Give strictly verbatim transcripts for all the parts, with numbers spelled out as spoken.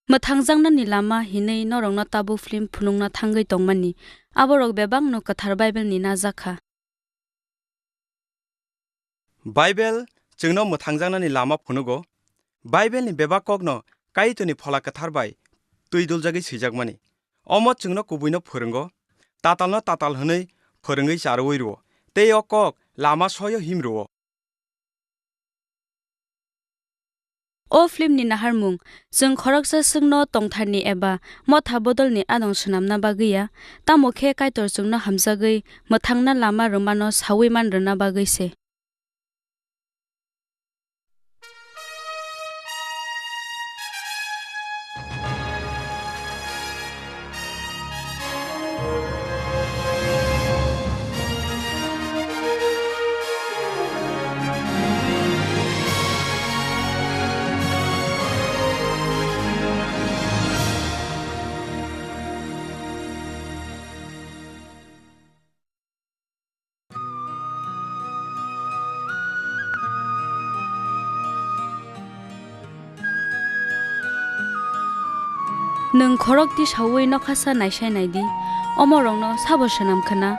Mwthangjaknani lama hinwi norokno tabuk film phunukna thangwi tongmani, aborok bebakno Kwthar Bible-ni najak kha. Bible chwngno mwthangjaknani lama phunugo. Bible-ni bebak kokno Kaitorni Phola Kwthar bai twi duljagwi swijakmani. Omo chwngno kubuino phwrwngo, tatalno tatal hwnwi phwrwngwi charwi rwo, tei o kok lama soio him rwo. O film ni naharmung, chwng khoroksa swkno tongtharni eba motha bodolni adong swnamna bagwi ya, tamo khe Kaitor chwngno hamjagwi mwthangna lama rwmano saui man rwna bagwi se. Nwng khorok tisaui nokhasa naisai nai di, omorokno sabo swnam khna?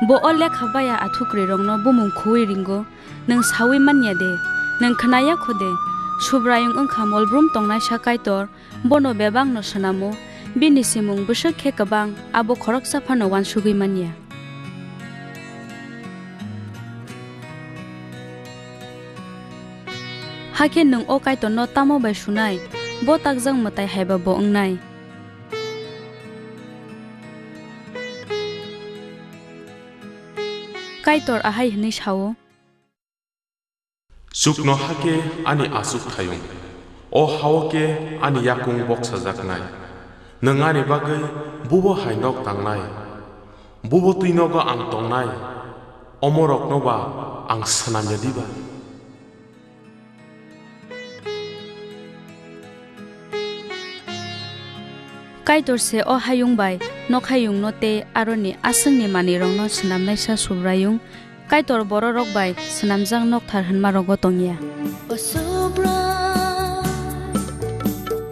Bo o lekha baya athukrwirokno bumung khuui ringo, nwng saui man ya de? Nwng khna ya kho de? Subraiyung wng kha molbrum tongnaisa Kaitor, bono bebakno swnamo, bini simung bwswk khe kwbang, abo khoroksa phano uansugui man ya. Hakhe nwng o Kaitorno tamo bai sunai? Bo takjak mwtai haiba bo wngnai. Kaitor ahai hwnwi sa-o. Chuknoha khe ani achukthayung, o ha-o khe ani yakung boksajaknai. Nwng ani bagwi bubo hai nok tangnai, bubo twi nogo ang tongnai, omorokno ba ang swnam ya diba? Kaitor se o hayung bai nokhayungno tei aroni aswkni manwirokno swnamnaisa Subraiyung, Kaitor bororok bai swnamjak nokthar hwnmarogo tongya. O Subrai,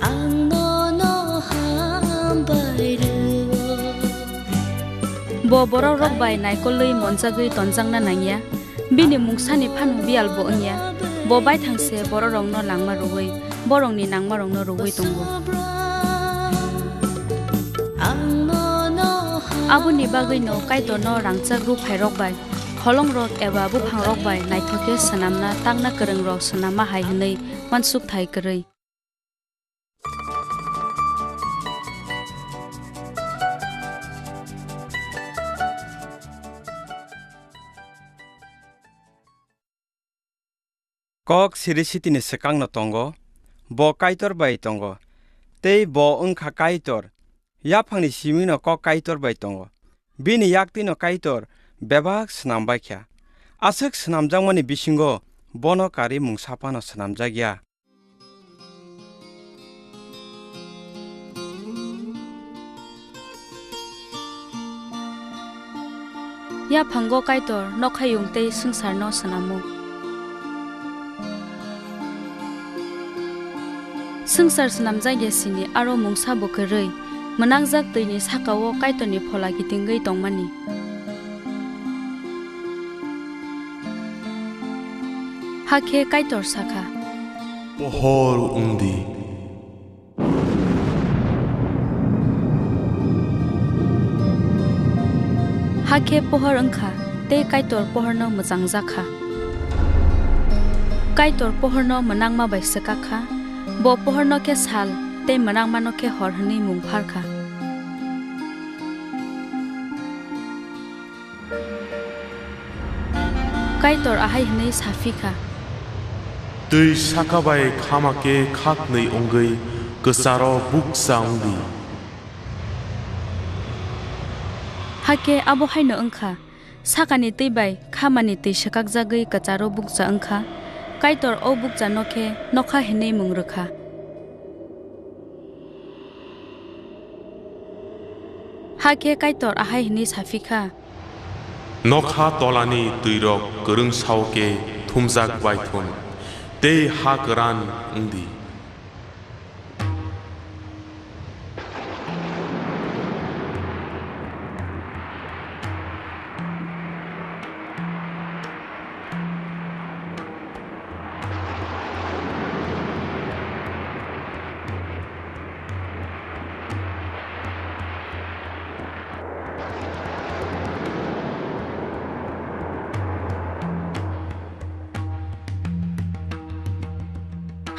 ang nono hambai rw-o. Bo bororok bai naikolwi monjagwi tonjakna nangya. Bini mungsani phano biyal bo wngya. Bo baithang se bororokno langma rwui, borokni nangmarokno rwui tongo. Aboni bagwino Kaitorno rangchak ruphairok bai, kholongrok eba buphangrok bai naithok khe swnamna takna kwrwngrok swnamma hai hwnwi uansukthai kwrwi. Kok siri sitini swkangno tongo, bo Kaitor bai tongo, tei bo wng kha Kaitor. Yaphangni simino kok Kaitor bai tongo, bini yaktwino Kaitor bebak swnam bai kha. Aswk swnamjakmani bisingo bono karwi mungsa phano swnamjak ya. Yaphango Kaitor nokhayung tei swngcharno swnamo. Swngchar swnamjak ya sini aro mungsa bo kwrwi, mwnangjak twini saka-o Kaitorni Phola kitingwi tongmani. Hakhe Kaitor sakha, Pohor wng di. Hakhe pohor wngkha, tei Kaitor pohorno mwchangjak kha. Kaitor pohorno mwnangma bai swkak kha, bo pohorno khe sal, tei mwnangmano khe hor hwnwi mung phar kha. Kaitor ahai hwnwi sa phi kha, Twi saka bai khama khe khaknwi wngwi kwcharo bukcha wng di. Hakhe abo haino wng kha, sakani twi bai khamani twi swkakjagwi kwcharo bukcha wng kha. Kaitor o bukchano khe nokha hwnwi mung rw kha. Hakhe Kaitor ahai hwnwi sa phi kha, Nokha tolani twirok kwrwng sao khe thumjak bai thun, tei ha kwran wng di.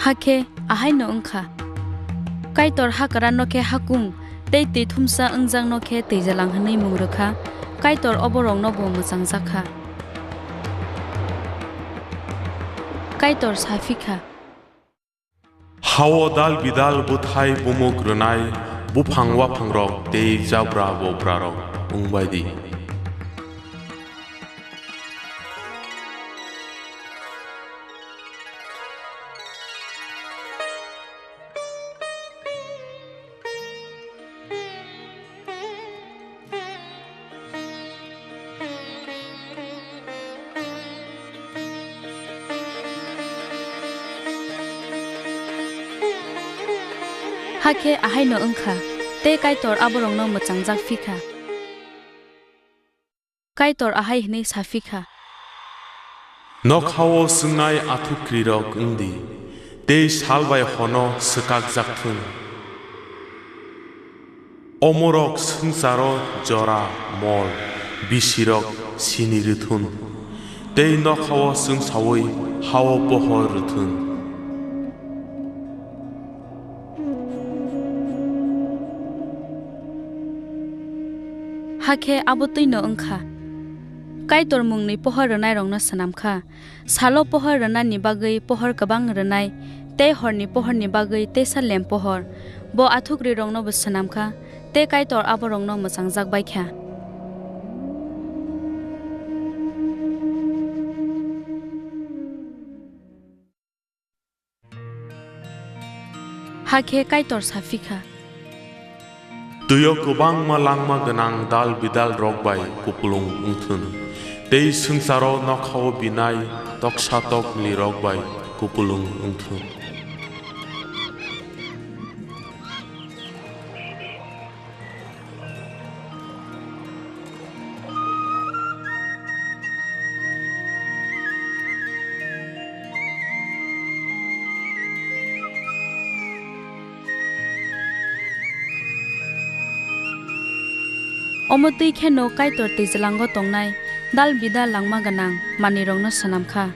Hakhe ahaino wngkha. Kaitor hakwrano khe hakung tei twi thumsa wngjakno khe twijalang hwnwi mung rwkha, Kaitor oboroknobo mwchangjakha. Kaitor sa phi kha. Hao dal bidal bwthai bumuk rwnai buphang waphangrok tei jabra bobrarok wng bai di. Hakhe ahaino wngkha, tei Kaitor aborokno mwchangjak phi kha. Kaitor ahai hwnwi sa phi kha. Nokhao swngnai athukrirok wng di, tei sal bai hono swkakjak thung. Omorok swngcharo jora, mol, bisirok sini rwthun, tei nokhao chwngsaui hao pohor rwthun. Hakhe abo twino wngkha. Kaitor mungni pohor rwnairokno swnam kha. Salo pohor rwnani bagwi pohor kwbang rwnai, tei horni pohorni bagwi teisa lem pohor. Bo athukriroknobo swnam kha, tei Kaitor aborokno mwchangjak bai kha. Hakhe Kaitor sa phi kha. Twio kwbangma langma gwnang dal bidal rok bai kupulung wngthun, tei swngcharo nokhao binai toksa tokli rok bai kupulung wngthun. Omo twi kheno Kaitor twijlango tongnai dal bidal langma gwnang manwirokno swnam kha.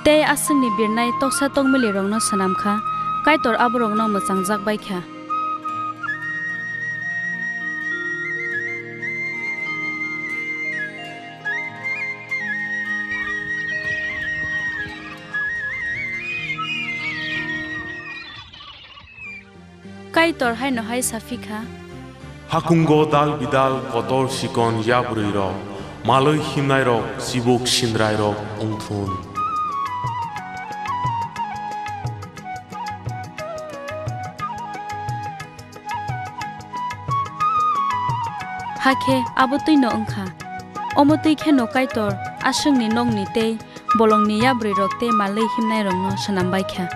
Tei aswkni birnai toksa tokmilirokno swnam kha, Kaitor aborokno mwchangjak bai kha. Kaitor haino hai sa phi kha. Hakungo dal bidal kotor sikon yabrwi rok, malwi himnai rok, chibuk sindrai rok wngthun. Hakhe abo twino wngkha. Omo twi kheno Kaitor aswkni nokni tei bolongni yabrwi rok tei malwi himnai rokno swnam bai kha.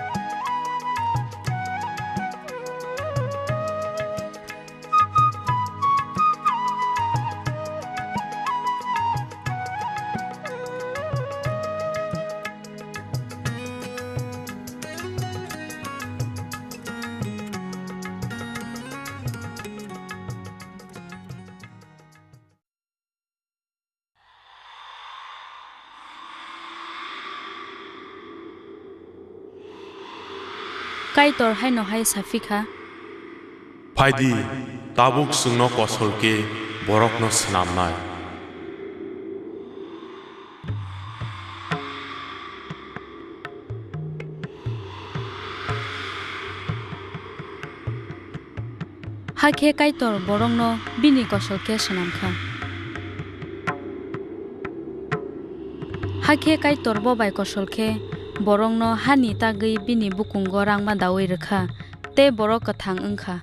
Kaitor haino hai sa phi kha. Phai di, tabuk chwngno kosol khe borokno swnamnai. Hakhe Kaitor borokno bini kosol khe swnam kha. Hakhe Kaitor bo bai kosol khe borokno hani tagwi bini bukungo rangma daui rwkha, tei borok kwthang wngkha.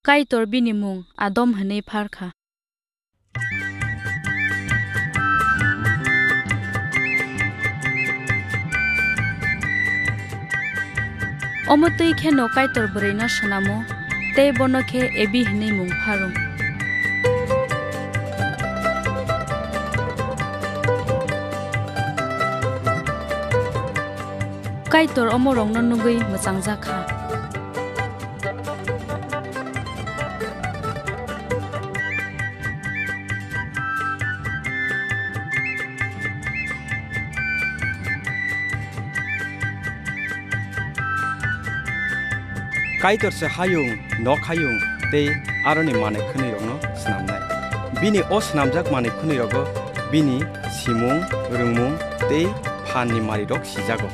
Kaitor bini mung Adam hwnwi phar kha. Omo twi kheno Kaitor bwrwino swnamo, tei bono khe Ebi hwnwi mung pharo. Kaitor omorokno nugwi mwchangjak kha. Kaitor se hayung, nok hayung tei aroni manwi khwnwirokno snamnai. Bini o snamjak manwi khwnwirogo bini simung, rwngmung tei phanni marirok sijago.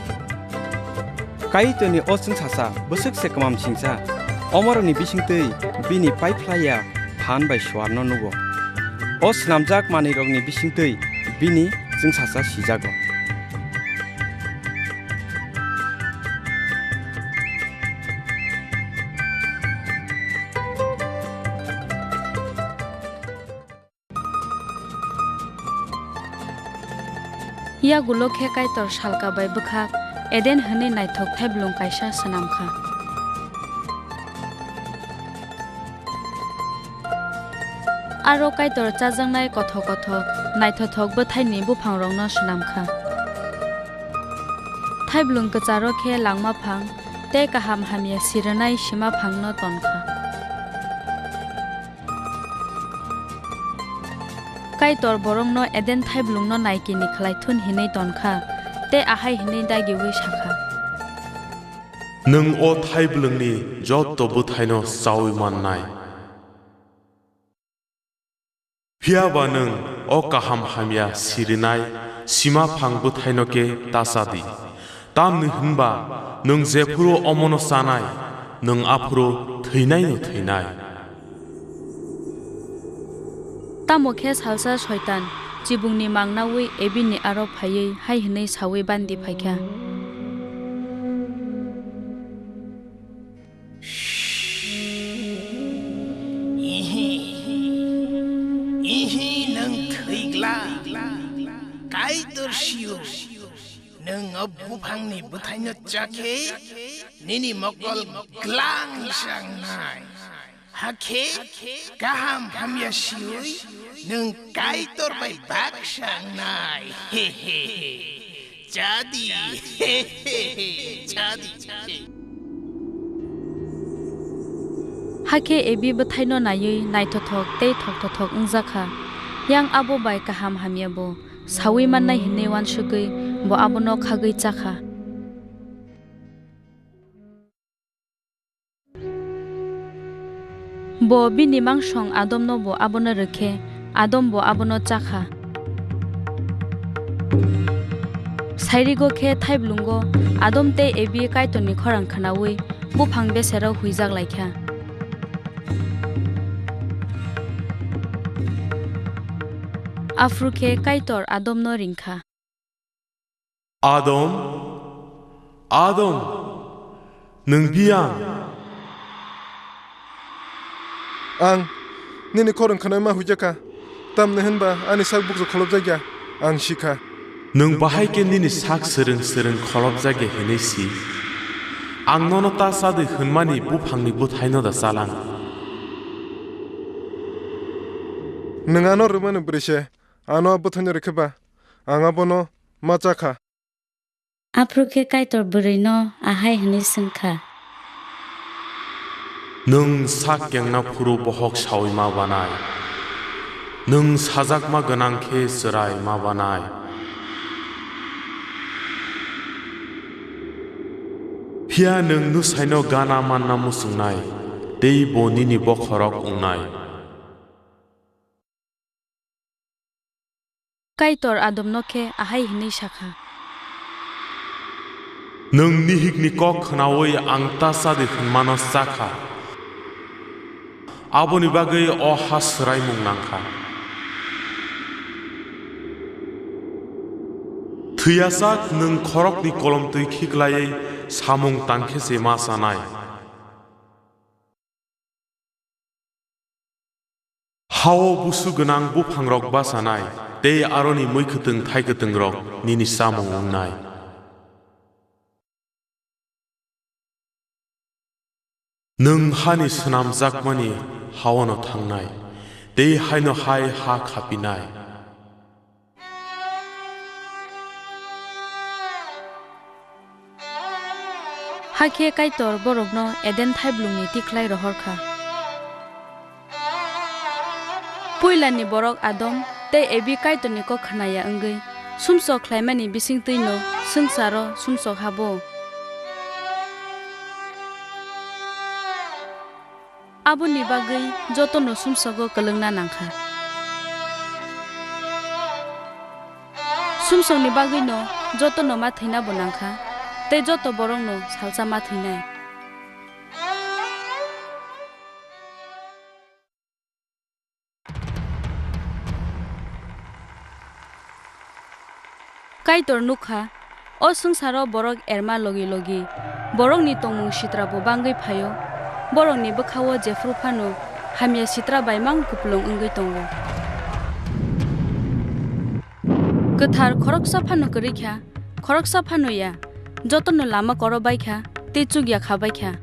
Kaitorni o chwngsacha bwswk se kwmamsingcha, omorokni bisingtwi bini paiphlaiya phan bai suarno nugo. O snamjak manwirokni bisingtwi bini chwngsacha sijago. Yagulo khe Kaitor salka bai bwkhak Eden hwnwi naithok thaiblung kaisa swnam kha. Aro Kaitor chajaknai kothok kothok naithothok bwthaini buphangrokno swnam kha. Thaiblung kwcharo khe langma phang tei kaham hamya sirinai sima phangno ton kha. Kaitor borokno Eden thaiblungno naikini khlai thun hinwi ton kha, tei ahai hwnwi dagiui sa kha. Nwng o thaiblungni joto bwthaino chaui mannai. Phiya ba nwng o kaham hamya sirinai sima phang bwthaino khe ta cha di. Tamni hwn ba nwng jephuru omono chanai, nwng aphuru thwinaino thwinai. Tamo khe salsa Soitan chibungni mangnaui Ebini aro phaiwi hai hwnwi saui bandi phai kha. Ihi, ihi, nwng thwi glak. Kaitor sio, nwng o buphangni bwthaino cha khe nini mokol glang sangnai. Hakhe kaham hamya siui nwng Kaitor bai bak sangnai. He, he, he. Cha di. He, he, he. Cha di. Hakhe Ebi bwthaino naiwi naithothok tei thoktothok wngjakha. Yang abo bai kaham hamya bo saui mannai hinwi uansugwi bo abono khagwi chakha. Bo bini mangsong Adomno bo abono rwkhe, Adom bo abono chakha. Sairigo khe thaiblungo Adom tei Ebi Kaitorni khorang khnaui buphang besero huijak laikha. Aphuru khe Kaitor Adomno ringkha. Adom, Adom, nwng biyang? Ang nini khorang khnaima huijakha, tamni hwnba ani sak bukchu kholopjakya, ang sikha. Nwng bahai khe nini sak swrwng swrwng kholopjakya hinwi si? Ang nono ta chadi hwnmani buphangni bwthaino da chalang? Nwng ano rwmani bwrwi se, ano a bwthaino rwkhe ba, ang abono ma cha kha. Aphuru khe Kaitor bwrwino ahai hwnwi swng kha. Nwng sak kengna phuru bohok saui ma banai. Nwng sajakma gwnang khe chwrai ma banai. Phiya nwng nusaino gana manna muchungnai, tei bo nini bokhorok wngnai. Kaitor Adomno khe ahai hwnwi sa kha. Nwng nihikni kok khnaui ang ta chadi hwnmano cha kha, aboni bagwi o ha swraimung nang kha. Thwiyasak nwng khorokni kolomtwi khiklaiwi samung tang khe se ma chanai. Hao busu gwnang buphangrok bachanai, tei aroni mui kwtwng thai kwtwngrok nini chamung wngnai. Nwng hani swnamjakmani haono thangnai, tei haino hai ha khapinai. Hakhe Kaitor borokno Eden thaiblungni tikhlai rohor kha. Puilani borok Adam tei Ebi Kaitorni kok khna ya wngwi sumsok khlaimani bisingtwino swngcharo sumsok habo. Aboni bagwi jotono sumsogo kwlwngna nangkha. Sumsokni bagwino jotono ma thwinabo nangkha, tei joto borokno salsa ma thwinai. Kaitor nukha, o swngcharo borok erma logi logi, borokni tongmung sitra bo bangwi phaio, borokni bwkhao jephru phano hamya sitra bai mang kupulung wngwi tongo. Kwthar khoroksa phano kwrwi kha, khoroksa phano ya, jotono lama koro bai kha, tei chukya kha bai kha.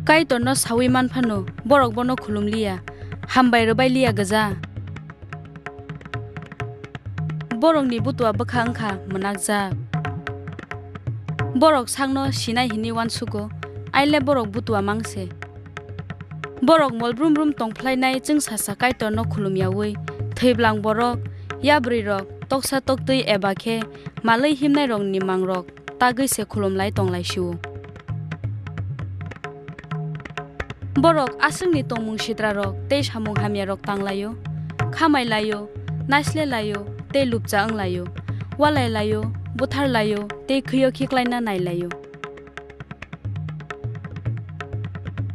Kaitorno saui man phano borok bono khulum liya, hambai rwbai liya gwja. Borokni butua bwkha wngkha mwnakjak. Borok sakno sinai hinwi uansugo, aile borok butua mang se. Borok mol brum brum tong phlainai chwngsasa Kaitorno khulum yaui, thwiblang borok, yabrwi rok, toksa toktwi eba khe malwi himnai rokni mang rok tagwi se khulum lai tong lai sio. Borok aswkni tongmung sitra rok tei samung hamya rok tang laio, khamai laio, naisle laio tei lupcha wng laio, walai laio, buthar laio tei khwio khiklaina nai laio.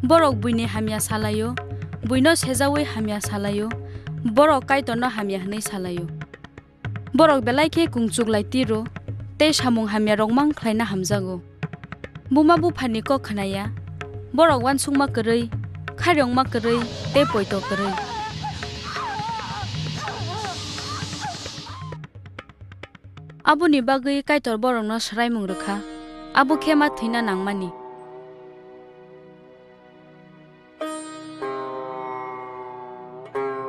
Borok buini hamya sa laio, buino sejaui hamya sa laio, borok Kaitorno hamya hwnwi sa laio. Borok belai khe kungchuk lai tiro tei samung hamya rok mang khlaina hamjago. Buma buphani kok khna ya, borok uansukma kwrwi, khairokma kwrwi tei poito kwrwi. Aboni bagwi Kaitor borokno swraimung rwkha, abo khe ma thwina nangmani.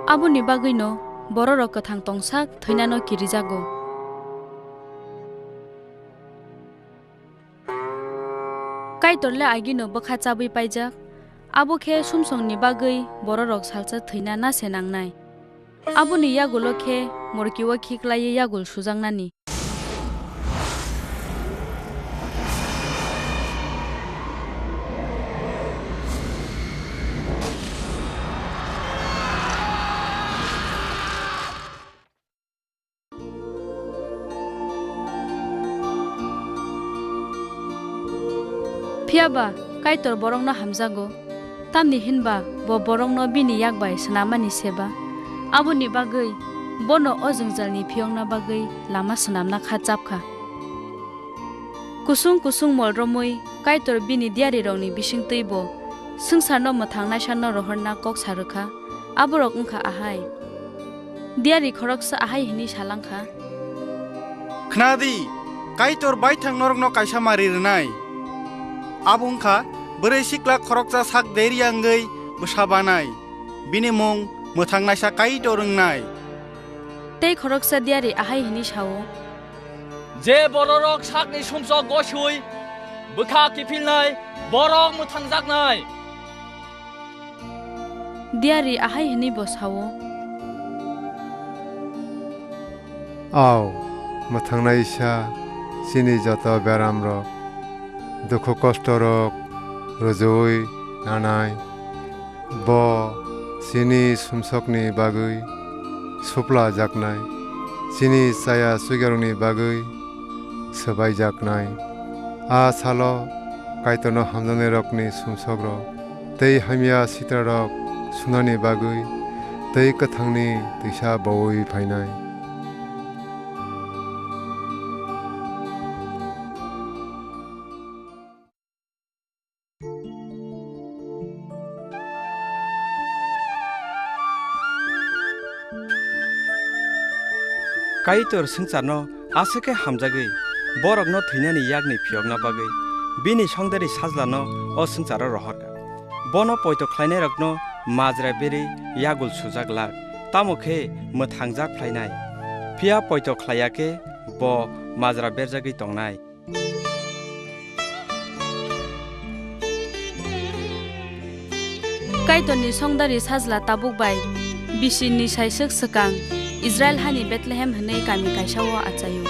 Aboni bagwino bororok kwthang tongsak thwinano kirijago. Kaitor le agino bwkha chabwi paijak, abo khe sumsokni bagwi bororok salsa thwina na se nangnai. Aboni yagulo khe morkio khiklaiwi yagul sujaknani. Phiya ba Kaitor borokno hamjago, tamni hinba bo borokno bini yak bai swnamani se ba. Aboni bagwi bono o jwngjalni phiyokna bagwi lama swnamna kha chap kha. Kusung kusung mol romwi Kaitor bini diyarirokni bisingtwi bo swngcharno mwthang naisano rohorna kok sa rwkha. Aborok wngkha ahai. Diyari khoroksa ahai hwnwi sa lang kha. Khna di, Kaitor baithang norokno kaisa mari rwnai. Abo wngkha bwrwi sikla khoroksa sak deri wngwi bwsa banai. Bini mung mwthang naisa Kaitor wngnai. Tei khoroksa diyari ahai hwnwi sa-o. Je bororok sakni sumsok gosui bwkha kiphilnai, borok mwthangjaknai. Diyari ahai hwnwi bo sa-o. Au, mwthangnaisa chini joto beramrok, dukhu kostorok rwjui nanai. Bo chini sumsokni bagwi suplajaknai, chini chaya chugyarokni bagwi swbaijaknai. A salo Kaitorno hamjaknairokni sumsokrok tei hamya sitrarok sunani bagwi twi kwthangni twisa boui phainai. Kaitor swngcharno aswk khe hamjagwi, borokno thwinani yakni phiyokna bagwi bini songdari sajlano o swngcharo rohorkha. Bono poito khlainairokno majra berwi yagul sujak lak, tamo khe mwthangjak phlainai. Phiya poito khlaiya khe bo majra berjagwi tongnai. Kaitorni songdari sajla tabuk bai bisi ni saiswk swkang Israil hani Bethlehem hwnwi kami kaisa-o achaio.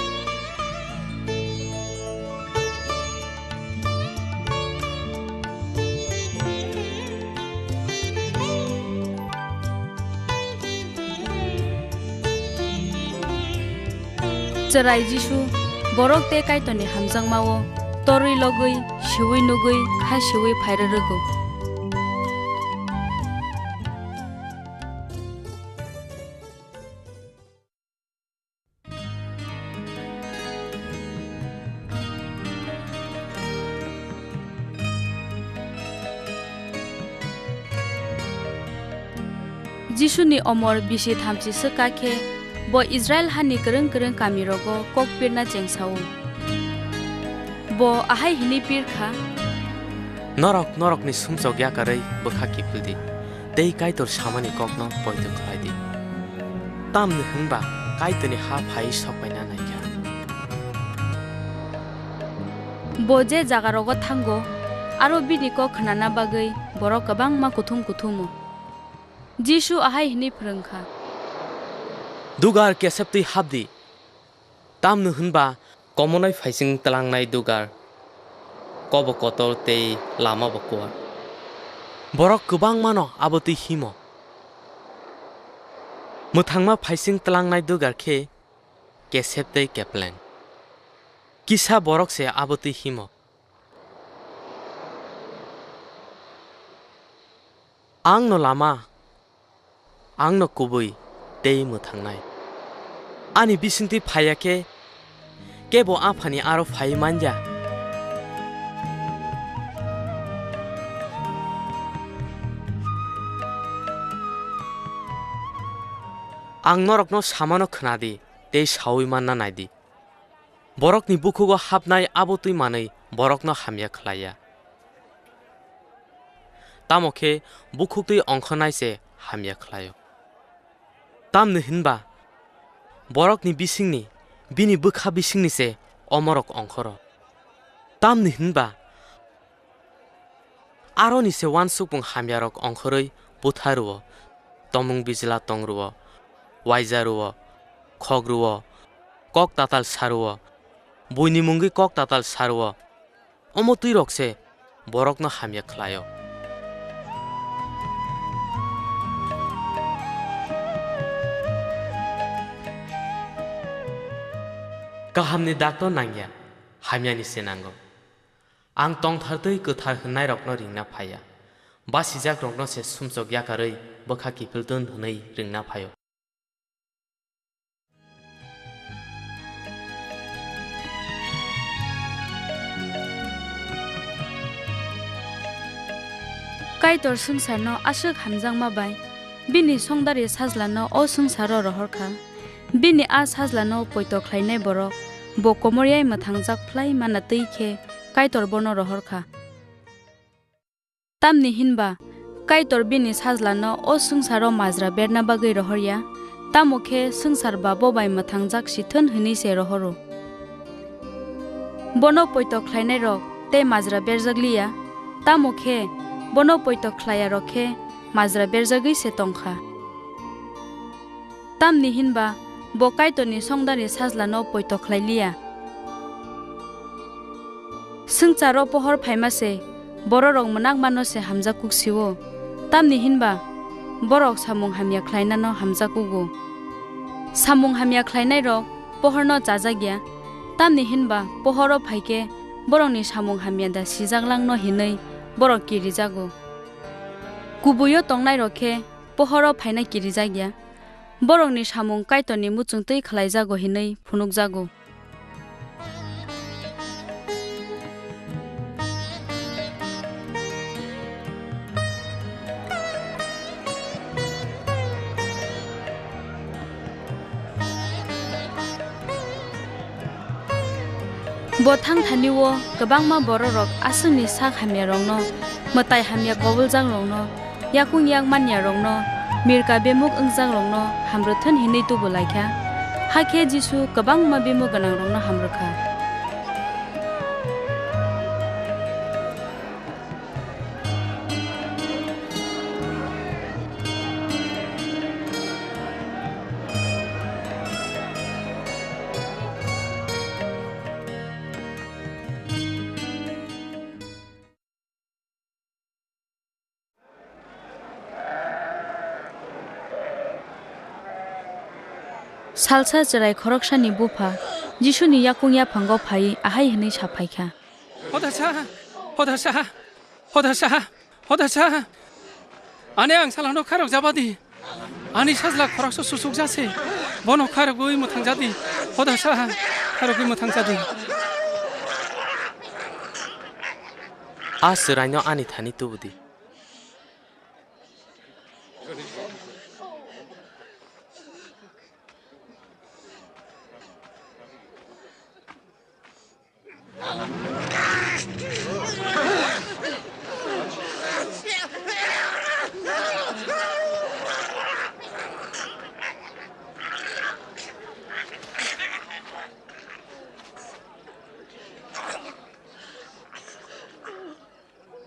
Chwrai Jisu borok tei Kaitorni hamjakmao torwi logwi, siui nugwi, kha siui phairwrwgo. Jisuni omor bisi thamchi swk kha khe, bo Israil hani kwrwng kwrwng kamirogo kok pirna cheng sa-o. Bo ahai hwnwi pir kha. Norok norokni sumsok yakarwi bwkha kiphil di, tei Kaitor samani kokno poito khlai di. Tamni hwnba Kaitorni ha phaiwi sok paina nai kha. Bo je jagarogo thango, aro bini kok khnana bagwi borok kwbangma kuthum kuthumo. Jisu ahai hwnwi phrwng kha. Dugar kesep twi hap di. Tamni hwnba komonai phaising tlangnai dugar, kobo kotor tei lama bo kuar. Borok kwbangmano abo twi himo. Mwthangma phaising tlangnai dugar khe kesep tei kepleng. Kisa borok se abo twi himo. Ang no lama, ang no kubui tei mwthangnai. Ani bisingtwi phaiya khe, kebo Aphani aro phaiwi man ya. Ang norokno samano khna di tei saui manna nai di. Borokni bukhugo hapnai abo twi manwi borokno hamya khlai ya. Tamo khe bukhuk twi ongkhornai se hamya khlai-o. Tamni hwnba borokni bisingni, bini bwkha bisingni se omorok ongkhoro. Tamni hwnba aroni se uansukmung hamyarok ongkhorwi butha rw-o, tomung bijla tong rw-o, uaija rw-o, khok rw-o, kok tatal sa rw-o, buini mungwi kok tatal sa rw-o, omo twirok se borokno hamya khlai-o. Kahamni dakno nangya, hamyani se nango. Ang tongthar tei kwthar hwnnairokno ringna phaiya, basijakrokno se sumsok yakarwi bwkha kiphiltun hwnwi ringna phaio. Kaitor swngcharno aswk hamjakma bai bini songdari sajlano o swngcharo rohor kha. Bini a sajlano poito khlainai borok bo komor yai mwthangjak phlai mana twi khe Kaitor bono rohor kha. Tamni hinba Kaitor bini sajlano o swngcharo majra berna bagwi rohor ya, tamo khe swngchar ba bo bai mwthangjak si thun hwnwi se rohoro. Bono poito khlainairok tei majra berjak li ya, tamo khe bono poito khlai yarok khe majra berjagwi se tong kha. Tamni hinba bo Kaitorni songdani sajlano poito khlai li ya. Swngcharo pohor phaima se bororok mwnakmano se hamjak kuk si-o, tamni hinba borok samung hamya khlainano hamjak kugo. Samung hamya khlainairok pohorno chajak ya, tamni hinba pohoro phai khe borokni samung hamya da sijak langno hinwi borok kirijago. Kubui-o tongnairok khe pohoro phaina kirijak ya, borokni samung Kaitorni muchungtwi khlaijago hinwi phunukjago. Bo thang thani-o kwbangma bororok aswkni sak hamyarokno, mwtai hamya kobuljakrokno, yakung yak manyarokno, mirka bemuk wngjakrokno hamrwthun hinwi tubu lai kha. Hakhe Jisu kwbangma bemuk gwnangrokno hamrw kha. Salsa chwrai khoroksani bupha Jisuni yakung yaphango phaiwi ahai hwnwi sa phaikha. Hodasa! Hodasa! Hodasa! Hodasa! Ani ang salano khairok jabadi. Ani sajla khoroksa susuk jase. Bono khairogwi mwthang jadi. Hodasa! Khairogwi mwthang jadi. A chwraino ani thani tubudi.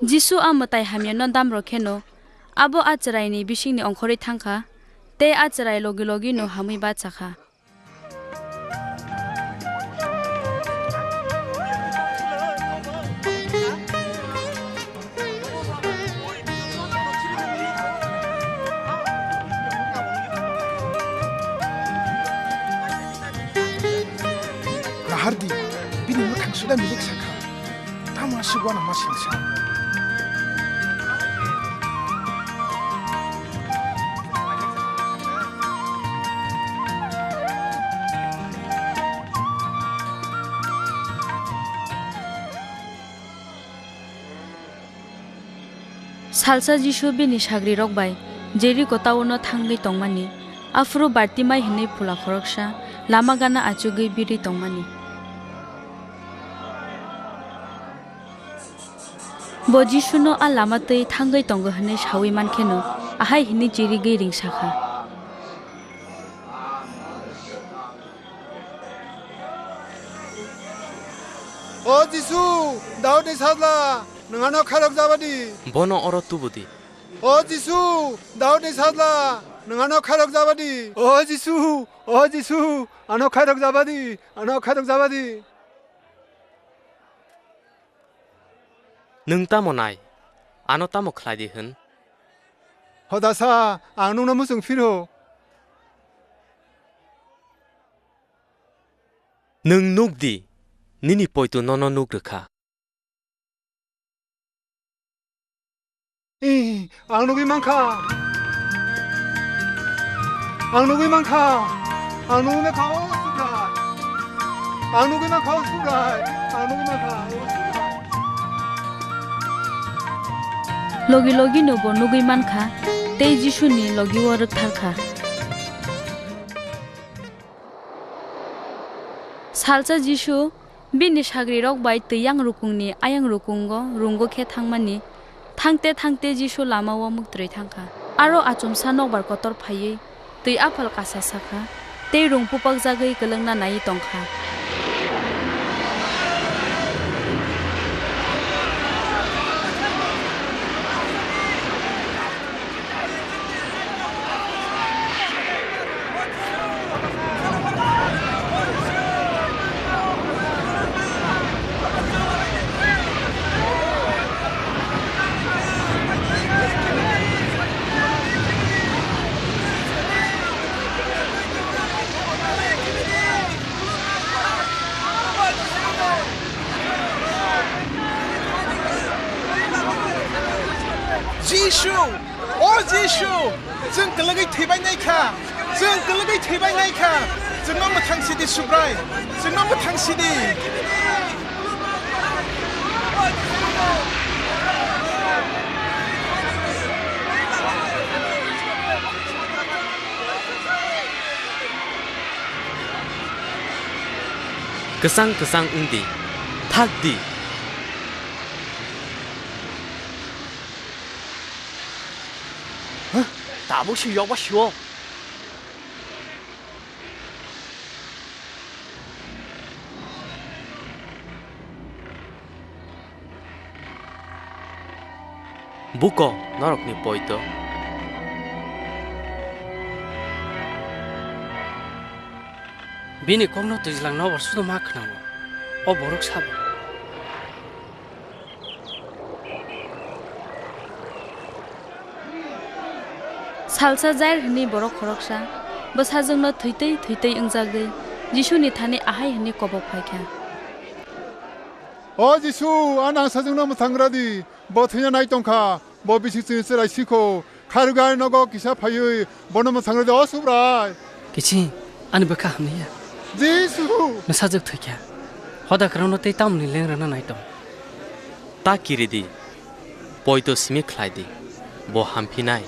Jisu a mwtai hamyano damrok kheno, abo a chwraini bisingni ongkhorwi thang kha, tei a chwrai logi logino hamwi bacha kha. Nahardi, bini mwkhang suda milik sakha. Tamo aswk uanama singsa. Salsa Jisu bini sagrirok bai Jeriko taono thangwi tongmani, aphuru Bartimai hwnwi phola khoroksa lama gana achugwi birwi tongmani. Bo Jisuno a lama twi thangwi tongo hwnwi saui man kheno, ahai hwnwi chirigwi ringsa kha. O Jisu, Daudni Sajla, nwng ano khairok jabadi. Bono oro tubudi. O Jisu, Daudni Sajla, nwng ano khairok jabadi. O Jisu, o Jisu, ano khairok jabadi, ano khairok jabadi. Nwng tamo nai? Ano tamo khlai di hwn? Hodasa, ang nwngno muchung phiro. Nwng nuk di, nini poito nono nuk rwkha. Ih, ang nugwi mankha. Ang nugwi mankha. Ang nugwi mankha, o Subrai. Ang nugwi mankha, o Subrai. Ang nugwi mankha, o Subrai. Logi logi no bo nugwi mankha, tei Jisuni logi o rwkthar kha. Salsa Jisu bini sagrirok bai twi yang rukungni ayang rukungo rungo khe thangmani. Thangte thangte Jisu lama-o muktrwi thang kha. Aro achomsa nokbar kotor phaiwi twi aphal kasa sa kha, tei rung pupakjagwi kwlwngna naiwi tong kha. Jisu! O Jisu! Chwng kwlwgwi thwibai nai kha! Chwng kwlwgwi thwibai nai kha! Chwngno mwthang sidi, Subrai! Chwngno mwthang sidi! Kwchang kwchang wng di, thak di. Huh? Tabuk se yokba sio. Buko norokni poito. Bini kokno twijlang nokbar sudo ma khwnao. O borok sabo. Salsa Jair hwnwi borok khoroksa Bwsajwkno thwitwi thwitwi wngjagwi Jisuni thani ahai hwnwi kobok phai kha. O Jisu, a nangsajwkno mwthang gra di, bo thwina nai tong kha, bo bising chwngni chwrai sikho, khairogwi ani nogo kisa phaiwi bono mwthang gra di, o Subrai. Kiching, ani bwkha hamya. Jisu! Nwsajwk thwi kha. Hoda kwrwngno tei tamoni leng rwna nai tong. Ta kiri di, poito simi khlai di, bo hamphinai.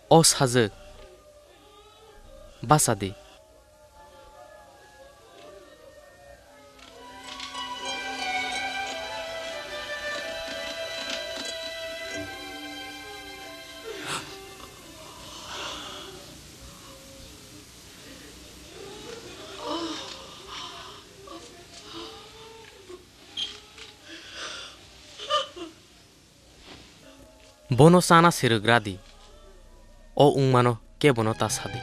O sajwk, bacha di. Bono chana sirwk ra di, o wngmano kebono ta sa di.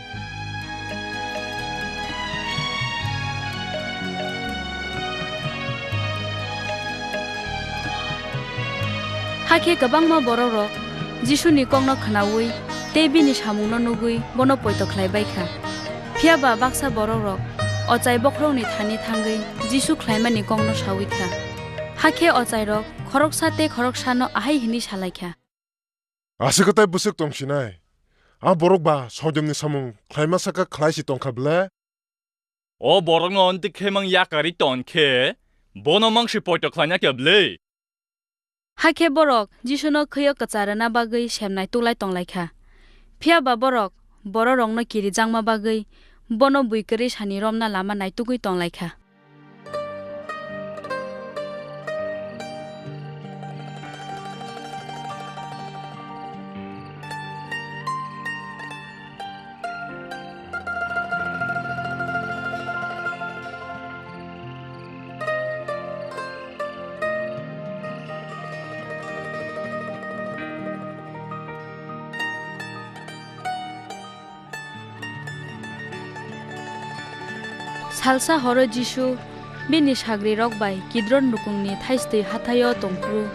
Hakhe kwbangma borokrok Jisuni kokno khnaui tei bini samungno nugui bono poito khlai bai kha. Phiya ba baksa borokrok ochai bokhorokni thani thangwi Jisu khlaimani kokno saui kha. Hakhe ochairok khoroksa tei khoroksano ahai hwnwi sa lai kha. Aswk tei bwswk tong sinai? A borok ba soidomni samung khlaima saka khlai si tong kha ble? O borokno onti khe mang yakarwi ton khe, bono mang si poito khlaina khe ble? Hakhe borok Jisuno khwio kwcha rwna bagwi semnai tuklai tong lai kha. Phiya ba borok bororokno kirijakma bagwi bono bui kwrwi sani romna lama naitugwi tong lai kha. Salsa horo Jisu bini sagrirok bai Kidron rukungni thaistwi hathaio tong phuru,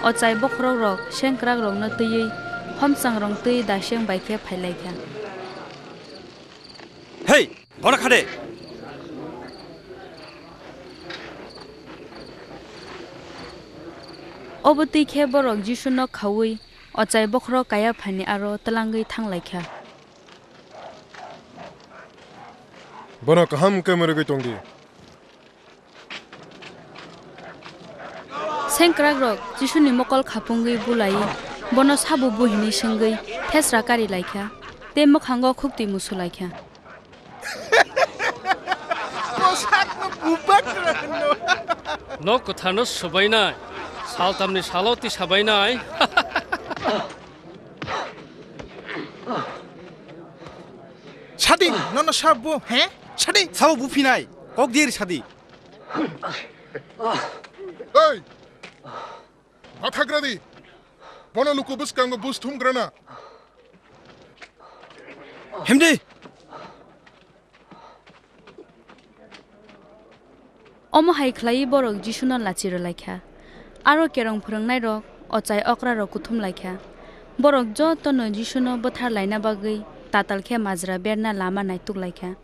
ochai bokhorokrok sengkrakrokno twiwi homchangrong twi daiseng bai khe phai lai kha. Hei, bono kha de! Obo twi khe borok Jisuno khaui ochai bokhorok Kaiaphani aro twlangwi thang lai kha. Bono kaham khe mwrwgwi tong di. Sengkrakrok Jisuni mokol khapungwi bulai, bono sabo bu hwnwi swngwi thesra kari lai kha, tei mwkhango khuktwi musu lai kha. Bwsakno bubagra hwno. Nok kwtharno swbainai, saltamni salo tisabainai. Sadi, nono sabo, he? Sadi. Sabo buphinai, kok dir sadi. Ei! Mathagradi! Bono luku bwskango bus thumgrana. Himdi! Omo hai khlaiwi borok Jisuno lachi rw lai kha. Aro kerong phwrwngnairok ochai okrarok kuthum lai kha. Borok jotono Jisuno bwthar laina bagwi tatal khe majra berna lama naituk lai kha.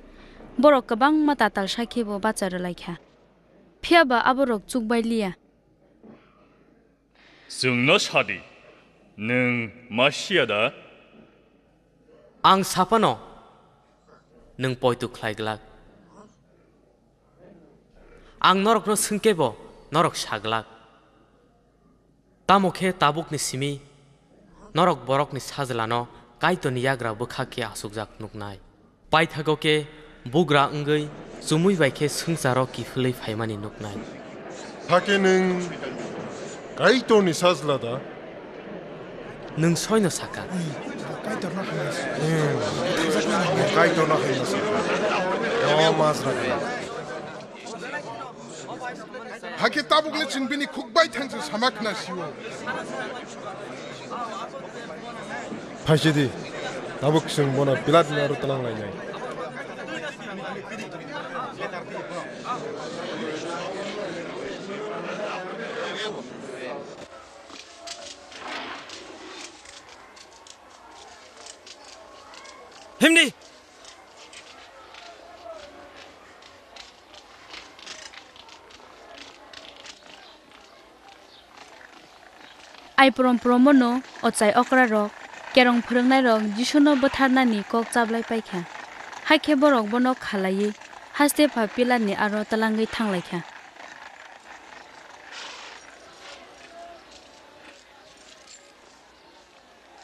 Borok kwbangma tatal sa khe bo bacha rw lai kha. Phiya ba aborok chuk bai liya. Chwngno sa di, nwng Masia da? Ang sa phano, nwng poito khlai glak. Ang norokno swngkhe bo norok saglak. Tamo khe tabukni simi norok borokni sajlano Kaitorni yagra bwkha khe achukjak nuknai. Paithago khe bugra wngwi chumui bai khe swngcharo kiphilwi phaimani nuknai. Hakhe nwng Kaitorni sajla da? Nwng soino sakha. Kaitorno hamya se. Hmm. Kaitorno hamya se. O majra gwnang. Hakhe tabukle chwng bini khuk bai thang se sama khna sio. Phaisidi, tabuk chwng bono Pilatni aro twlang lainai. Himdi! Ai prom promono ochai okrarok, kerong phwrwngnairok Jisuno bwtharnani kok chablai paikha. Hakhe borok bono khalaiwi haste pha Pilatni aro twlangwi thanglaikha.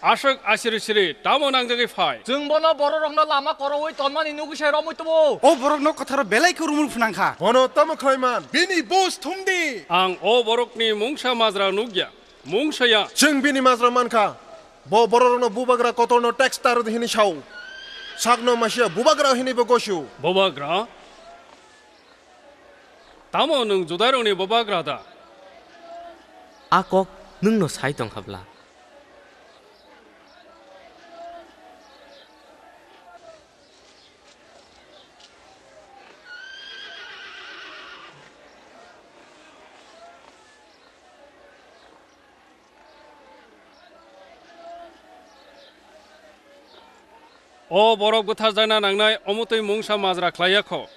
Aswk asiri siri tamo nangjagwi phai? Chwng bono bororokno lama koroui tonmani nugwi se romwi tubu. O borokno kwtharo belai khe rumul phnang kha. Bono tamo khlai man? Bini bus thumdi. Ang o borokni mungsa majra nukya, mungsa ya. Chwng bini majra man kha. Bo bororokno bubagra kotorno tax ta rwdi hwnwi sao. Sakno masiya bubagra hwnwi bo gosio. Bubagra? Tamo nwng Judairokni bubagra da? A kok nwngno sai tong kha bla? O borok bwtharjakna nangnai, omo twi mungsa majra khlai ya kho.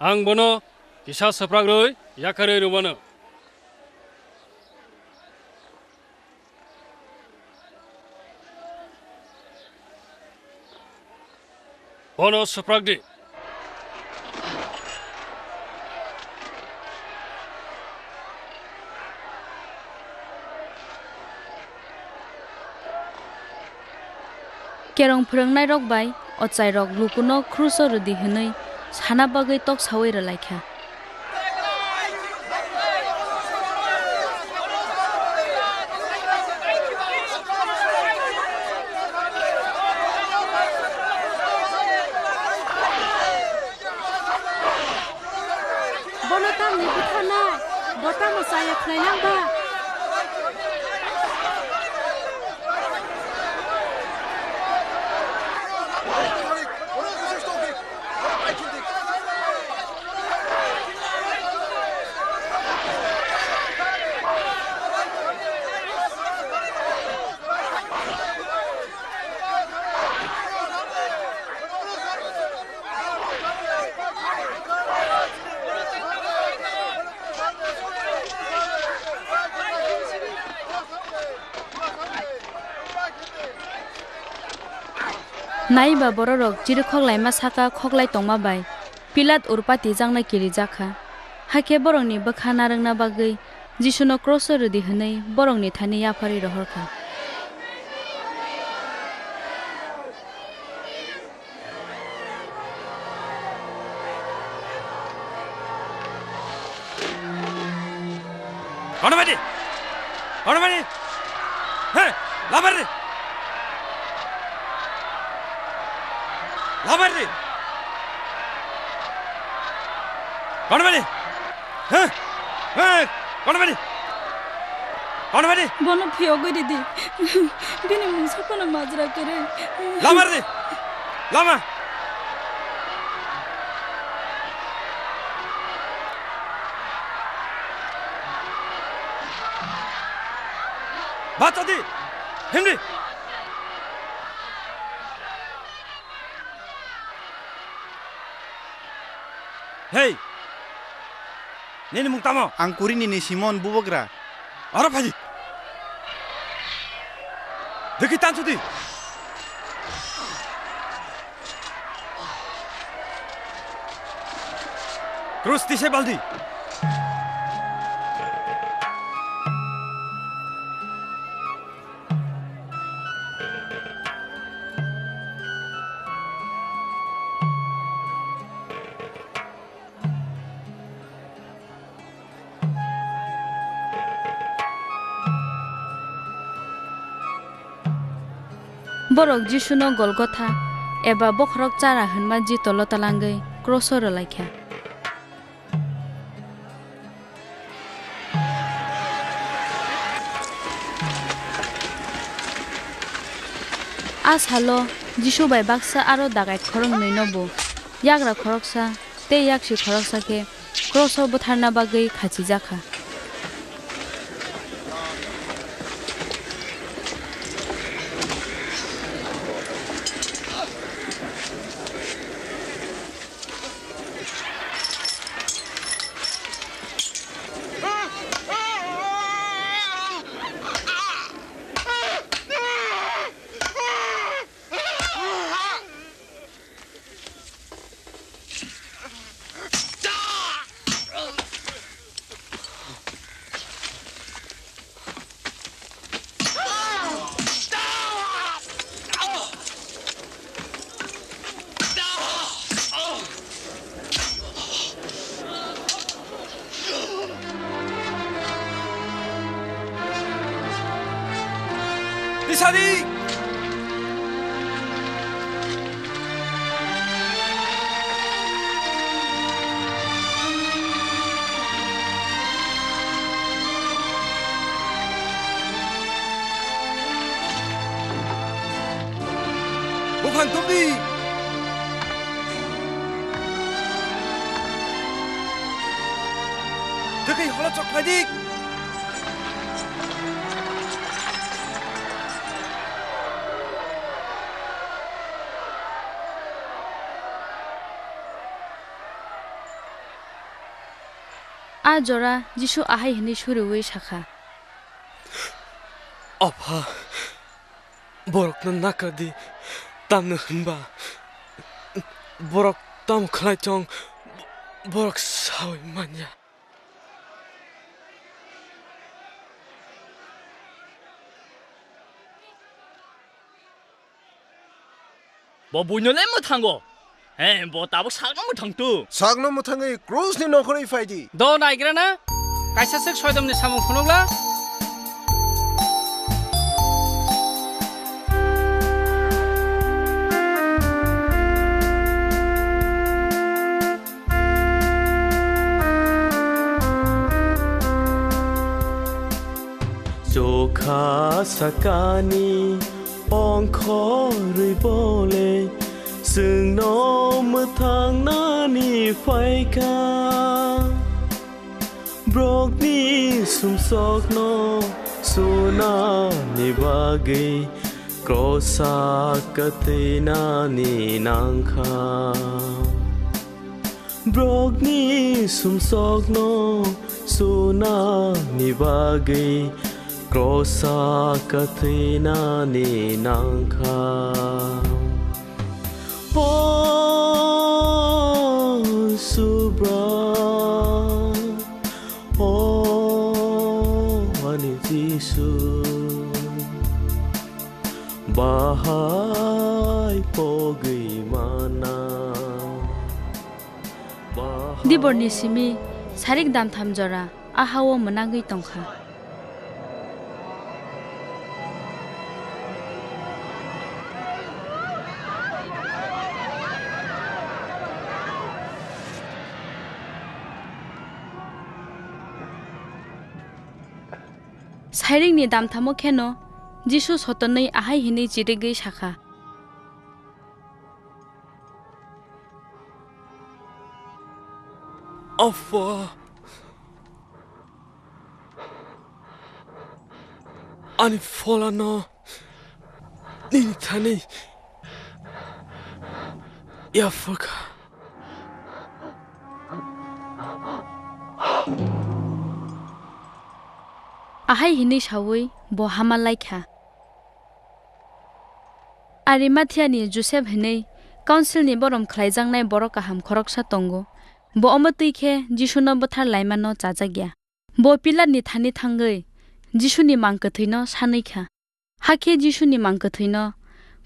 Ang bono kisa swprak rwi yakarwi rwmano. Bono swprak di. Kerong phwrwngnairok bai ochairok lukuno kruso rwdi hwnwi sana bagwi tok saui rwlaikha. Bono tamni bwtharnai? Bo tamo chaya khlainang ba? Naiba bororok chirikhok laima saka khoklai tongma bai Pilat urpati jakna kirijak kha. Hakhe borokni bwkha narwkna bagwi Jisuno kroso rwdi hwnwi borokni thani yapharwi rohor kha. Kono mani? Kono mani? He, labar di. Labar di. Kono mani? He? He? Kono mani? Kono mani? Bono phiyogwi ridi. Bini mungsa phano majra kwrwi. Labar di. Lama. Bacha di. Himdi. Hei! Nini mung tamo? Ang Kurinini Simon bubagra. Aro phaidi. Dekhi tansu di. Krus tisai baldi. Borok Jisuno Golgotha eba Bokhorok Chara hwnma jitolo talangwi kroso rwlaikha. A salo Jisu bai baksa aro dagai khoroknwino bo yagra khoroksa tei yaksi khoroksa khe kroso butharna bagwi khachijak kha. Tisari! Buphang tumdi! Twkwi holo chok khlai di! A jora Jisu ahai hwnwi suriui sa kha. Apha, borokno nakar di, tamni hwnba borok tamo khlai chong, borok saui man ya. Bo buino le mwthango. He, bo tabuk sakno mwthang tu. Sakno mwthangwi krusni nokhorwi phai di. Do naigra na? Kaisa swk soidomni samung phunukla. Chokha sakani ongkhorwi bole chwngno mwthangnani phaikha. Borokni sumsokno sunani bagwi krosa kwthwinani nangkha. Borokni sumsokno sunani bagwi krosa kwthwinani nangkha. O Subra, o ani Jisu, bahai pogwi mana. Diborni simi sarik damtham jora a ha-o mwnagwi tong kha. Sairikni damthamo kheno Jisu sotonwi ahai hwnwi chirigwi sa kha. Apha, ani pholano nini thani yapharkha. Ahai hwnwi saui bo hama lai kha. Arimathiani Josep hwnwi Councilni borom khlaijaknai borok kaham khoroksa tongo. Bo omo twi khe Jisuno bwthar laimano chajak ya. Bo Pilatni thani thangwi Jisuni mang kwthwino sanwi kha. Hakhe Jisuni mang kwthwino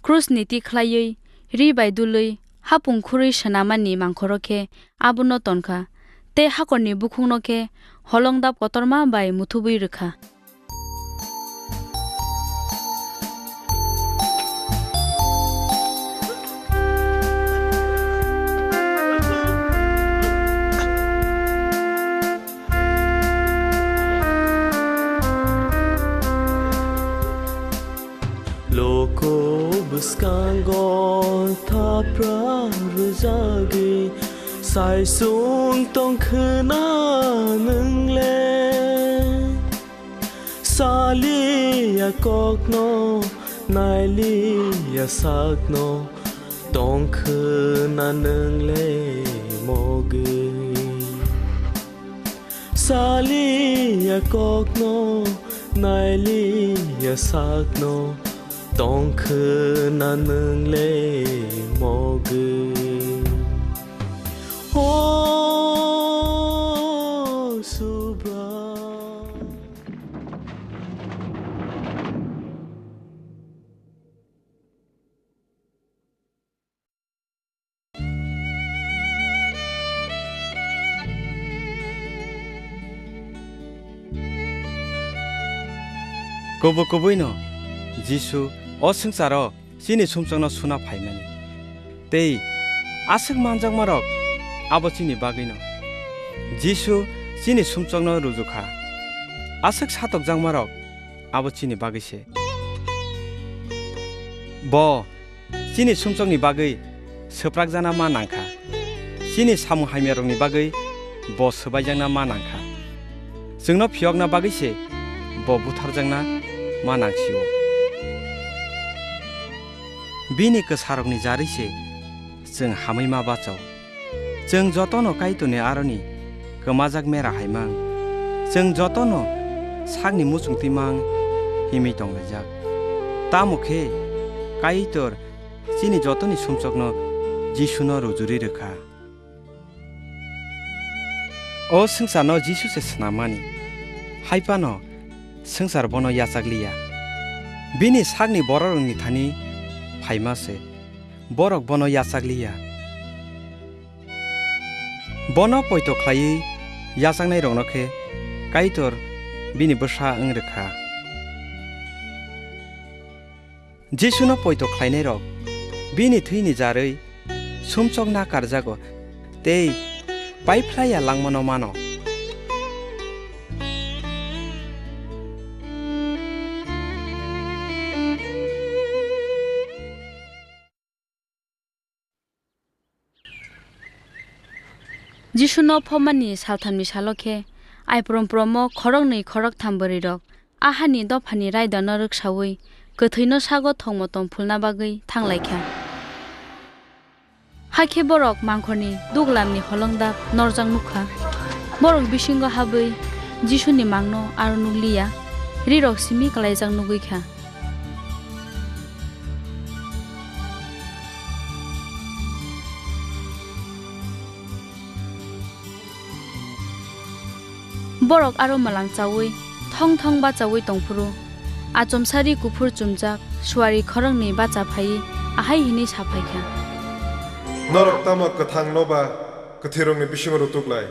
krusni twi khlaiwi, ri bai dului, hapung khurwi swnamani mangkhoro khe abono ton kha, tei hakorni bukhukno khe holongdap kotorma bai muthubwi rw kha. Loko bwskango thapra rwjagwi saisung tongkhwna nwngle. Saliya kokno, nailiya sakno, tongkhwna nwngle mogwi. Saliya kokno, nailiya sakno, tongkhwna nwngle mogwi. O Subra. Kubui kubuino Jisu o swngcharo chini sumsokno suna phaimani. Tei aswk manjakmarok abo chini bagwino. Jisu chini sumsokno rujukha. Aswk satokjakmarok abo chini bagwi se. Bo chini sumsokni bagwi swprakjana ma nangkha. Chini samung hamyarokni bagwi bo swbaijakna ma nangkha. Chwngno phiyokna bagwi se bo butharjakna ma nangsio. Bini kwsarokni jarwi se chwng hamwi ma bachao. Chwng jotono Kaitorni aroni kwmajak mera hai mang. Chwng jotono sakni muchungtwi mang himwi tonglaijak. Tamo khe Kaitor chini jotoni sumsokno Jisuno rujuri rwkha. O swngcharno Jisu se swnammani, hai phano swngchar bono yachak liya. Bini sakni bororokni thani phaima se, borok bono yachak liya. Bono poito khlaiwi yachaknairokno khe Kaitor bini bwsa wng rwkha. Jisuno poito khlainairok bini thwini jarwi sumsok nakarjago tei paiphlaiya langmano mano. Jisuno phobmani salthamni salo khe aiprom promo khoroknwi khoroktham bwrwirok a hani dophani raidano rwksaui kwthwino sago thokmotong phulna bagwi thanglaikha. Hakhe borok mangkhorni duglamni holongdap norjak nukha. Borok bisingo habwi Jisuni mangno aro nukliya, rirok simi kwlaijak nugwi kha. Borok aro mwlang chaui thong thong bachaui tongphuru, achomsari kuphur chumjak suari khoroknwi bacha phaiwi ahai hwnwi sa phaikha. Norok tamo kwthangno ba kwthwirokni bisingo rw tuklai?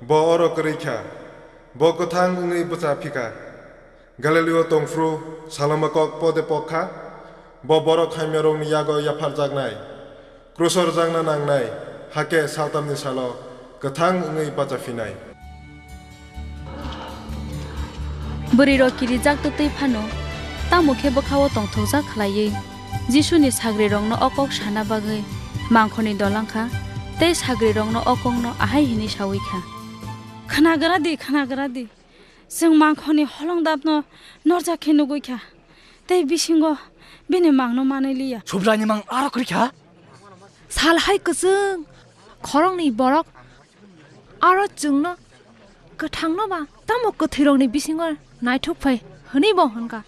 Bo oro kwrwi kha, bo kwthang wngwi bwcha phikha. Galilio tongphuru saloma kok pode pok kha, bo borok hamyarokni yago yapharjaknai, krusorjakna nangnai, hakhe saltamni salo kwthang wngwi bacha phinai. Bwrwirok kirijak twtwi phano, tamo khe bwkha-o tongthokjak khlaiwi Jisuni sagrirokno o kok sana bagwi mangkhorni dol wng kha, tei sagrirokno o kokno ahai hwnwi saui kha. Khnagra di, khnagra di. Chwng mangkhorni holongdapno norjak khe nugwi kha, tei bisingo bini mangno manwi liya. Subraini mang aro kwrwi kha. Sal hai kwchwng khoroknwi borok aro chwngno kwthangno ba tamo kwthwirokni bisingo naithok phai hwnwi bo hwn kha.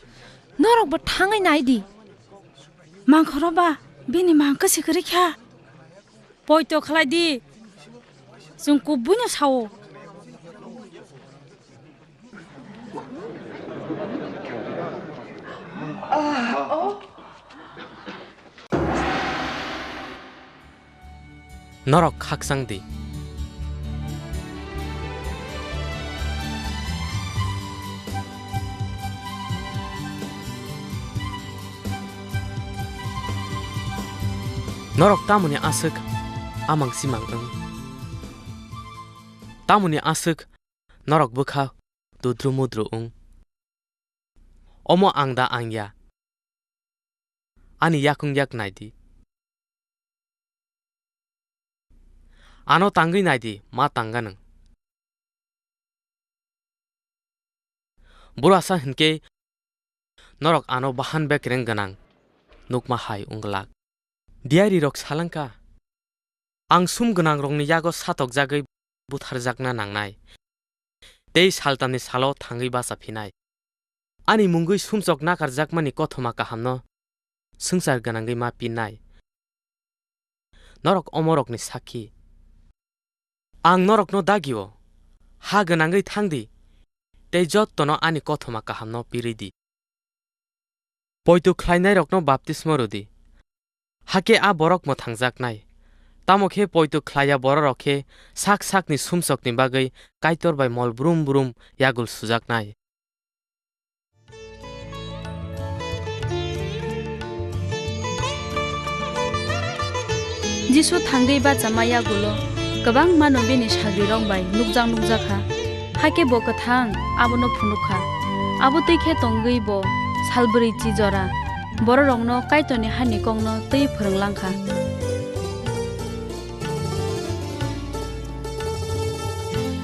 Norokbo thangwi nai di. Mangkhoro ba bini mang kwsi kwrwi kha. Poito khlai di. Chwng kubuino sao. Norok khakchang di. Norok tamoni aswk amang simang wng? Tamoni aswk norok bwkha dudru mudru wng? Omo ang da ang ya? Ani yakung yak nai di. Ano tangwi nai di, ma tangganwng. Burasa hinkhe norok ano bahan bekreng gwnang nukma hai wng glak. Diarirok salangkha, ang sum gwnangrokni yago satokjagwi butharjakna nangnai, tei saltamni salo thangwi bacha phinai. Ani mungwi sumsok nakarjakmani kothoma kahamno swngchar gwnangwi ma pinnai. Norok omorokni sakhi. Ang norokno dagio, ha gwnangwi thang di, tei jottono ani kothoma kahamno pirwi di. Poito khlainairokno baptismo rw di, hakhe a borok mwthangjaknai. Tamo khe poito khlaiya bororok khe sak sakni sumsokni bagwi Kaitor bai mol brum brum yagul sujaknai. Jisu thangwi bachama yagulo kwbangmano bini sagrirok bai nukjak nukjakha. Hakhe bo kwthang abono phunukha. Abo twi khe tongwi bo salbrwi chi jora bororokno Kaitorni hani kokno twi phrwng langkha.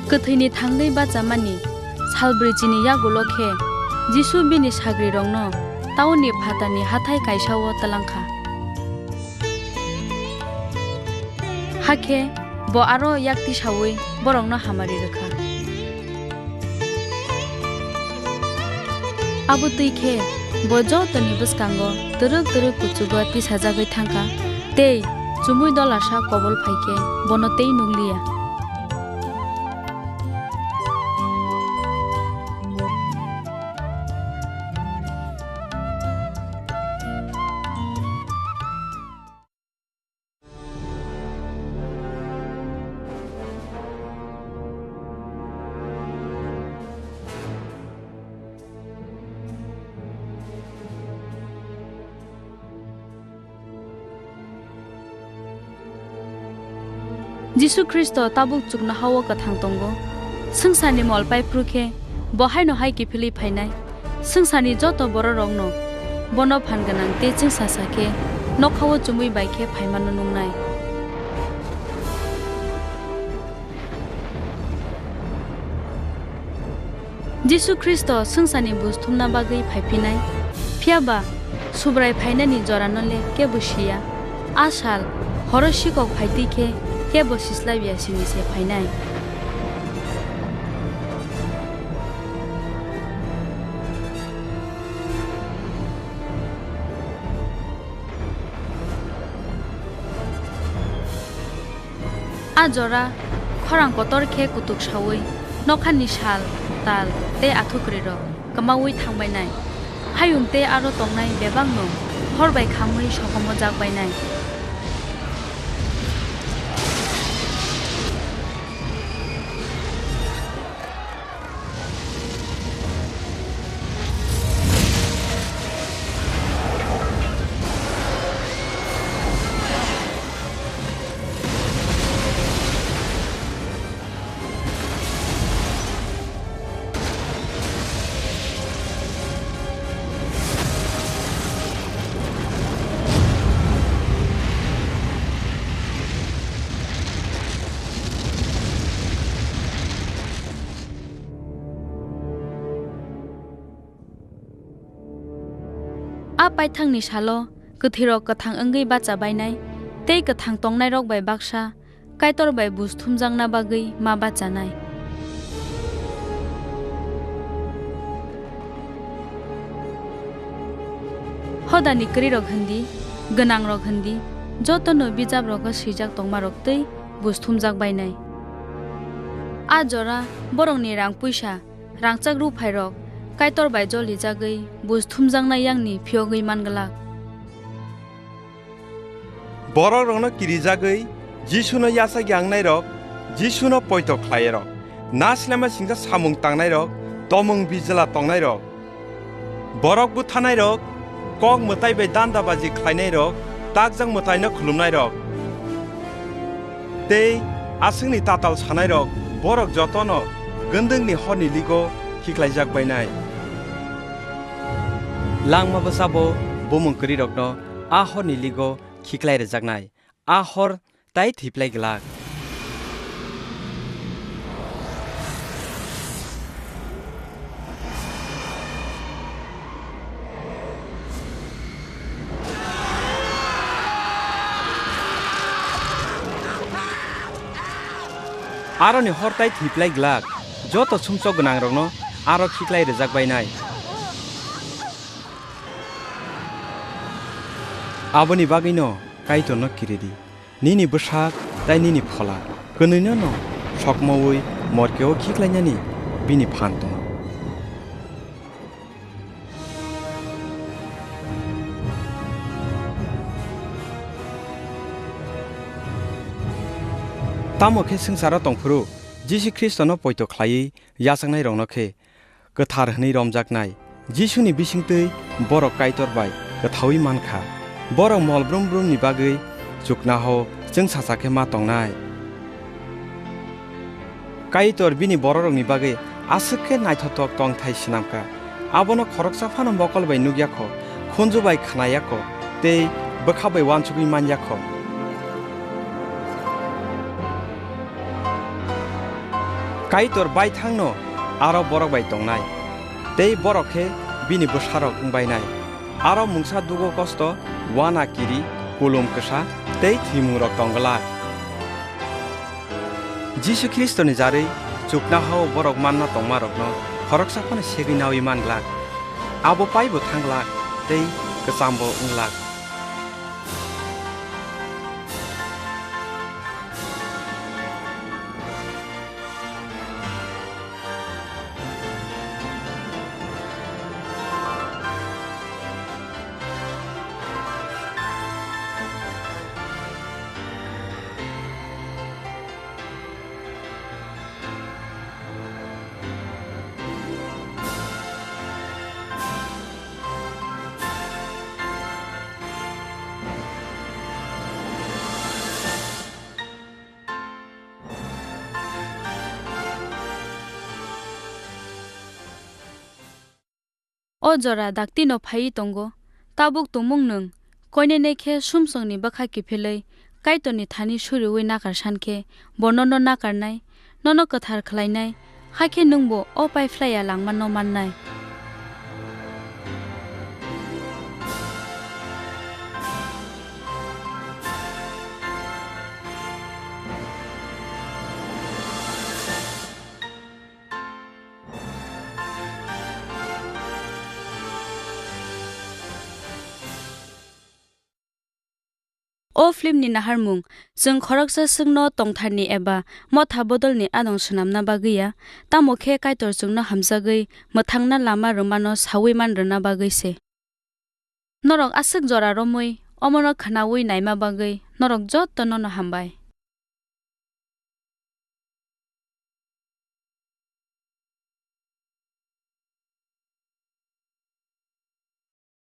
Kwthwini thangwi bachamani salbrwi chini yagulo khe Jisu bini sagrirokno taunni phatarni hathai kaisa-o twlangkha. Hakhe bo aro yak tisaui borokno hamari rwkha. Abo twi khe bo jotoni bwskango twrwk twrwk kuchugo tisajagwi thangkha, tei chumui dolasa kobol phai khe bono tei nukliya. Jisu Khristo tabuk chuknoha-o kwthang tongo. Swngcharni mol pai phuru khe bo haino hai kiphilwi phainai. Swngcharni joto bororokno bono phan gwnang tei chwngsasa khe nokha-o chumui bai khe phaimano nuknai. Jisu Khristo swngcharni buj thumna bagwi phai phinai, phiya ba Subrai phainani jorano le kebo siya. A sal horo sikok phai twi khe kebo sislaibiya sini se phainai. A jora khorang kotor khe kutuk saui nokhani sal, tal tei athukwrwirok kwmaui thangbainai. Hayung tei aro tongnai bebakno hor bai khamwi sokomojak bainai. A paithakni salo kwthwirok kwthang wngwi bacha bainai, tei kwthang tongnairok bai baksa Kaitor bai buj thumjakna bagwi ma bachanai. Hodani kwrwirok hwn di, gwnangrok hwn di, jotono bijaprogo swijak tongmarok twi buj thumjak bainai. A jora borokni rang puisa, rangchak ruphairok Kaitor bai jolijagwi buj thumjaknai yangni phiyogwi man glak. Borokrokno kirijagwi Jisuno yachak yangnairok, Jisuno poito khlairok, nasilama singcha samung tangnairok, tomung bijla tongnairok, borok buthanairok, kok mwtai bai dandabaji khlainairok, takjak mwtaino khulumnairok, tei aswkni tatal sanairok, borok jotono gwndwngni horni ligo khiklaijak bainai. Langma bwsabo bumung kwrwirokno a horni ligo khiklai rwjaknai, a hor tai thwiplai glak. Aroni hor tai thwiplai glak, joto sumsok gwnangrokno aro khiklai rwjak bainai. Aboni bagwino Kaitorno kiridi, nini bwsak tei nini phola kwnwino'-no sokmoui morkeo khiklainani bini phan tongo. Tamo khe swngcharo tongphuru Jisu Khristono poito khlaiwi yachaknairokno khe kwthar hwnwi romjaknai. Jisuni bisingtwi borok Kaitor bai kwthaui man kha. Borok mol brum brumni bagwi chuknaho chwngsacha khe ma tongnai. Kaitor bini bororokni bagwi aswk khe naithothok tongthai swnam kha. Abono khoroksa phano mokol bai nuk ya kho, khunju bai khna ya kho, tei bwkha bai uansugwi man ya kho. Kaitor baithangno aro borok bai tongnai, tei borok khe bini bwsarok wng bainai. Aro mungsa dugo kosto, uana kiri, kulum kwsa tei thwimungrok tong glak. Jisu Khristoni jarwi chukna hao borok manna tongmarokno khoroksa phano segwi naui man glak. Abo paibo thang glak tei kwchambo wng glak. O jora daktino phaiwi tongo. Tabuk tongmung nwng koinene khe sumsokni bwkha kiphilwi Kaitorni thani suriui nakar san khe, bo nono nakarnai, nono kwthar khlainai, hakhe nwngbo o paiphlaiya langmano mannai. O filmni naharmung, chwng khoroksa swkno tongtharni eba motha bodolni adong swnamna bagwi ya, tamo khe Kaitor chwngno hamjagwi mwthangna lama rwmano saui man rwna bagwi se. Norok aswk jora romwi omono khnaui naima bagwi norok jotono'-no hambai.